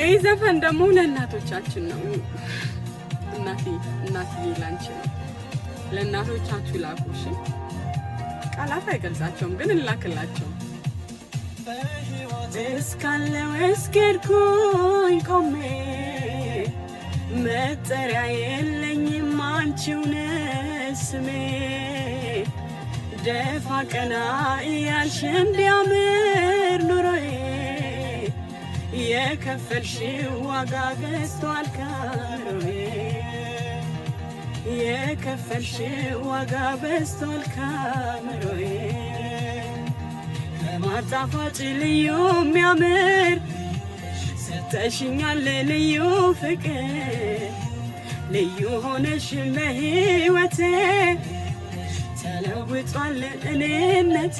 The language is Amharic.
ይህ ዘፈን ደግሞ ለእናቶቻችን ነው። እናቴ፣ እናትዬ ላንቺ ነው። ለእናቶቻችሁ ላኩ። እሺ፣ ቃላት አይገልጻቸውም፣ ግን እንላክላቸው። እስካለው እስኬድኩኝ ቆሜ፣ መጠሪያ የለኝም፣ አንቺው ነሽ ስሜ። ደፋ ቀና እያልሽ እንዲያምር ኑሮዬ፣ የከፈልሽው ዋጋ ገዝቷል ከአእምሮዬ፣ የከፈልሽው ዋጋ በዝቷል ከአእምሮዬ። ከማጣፋጭ ልዩ የሚያምር ሰጠሽኛል ልዩ ፍቅር፣ ልዩ ሆነሽ ለሕይወቴ፣ ተለውጧል እኔነቴ።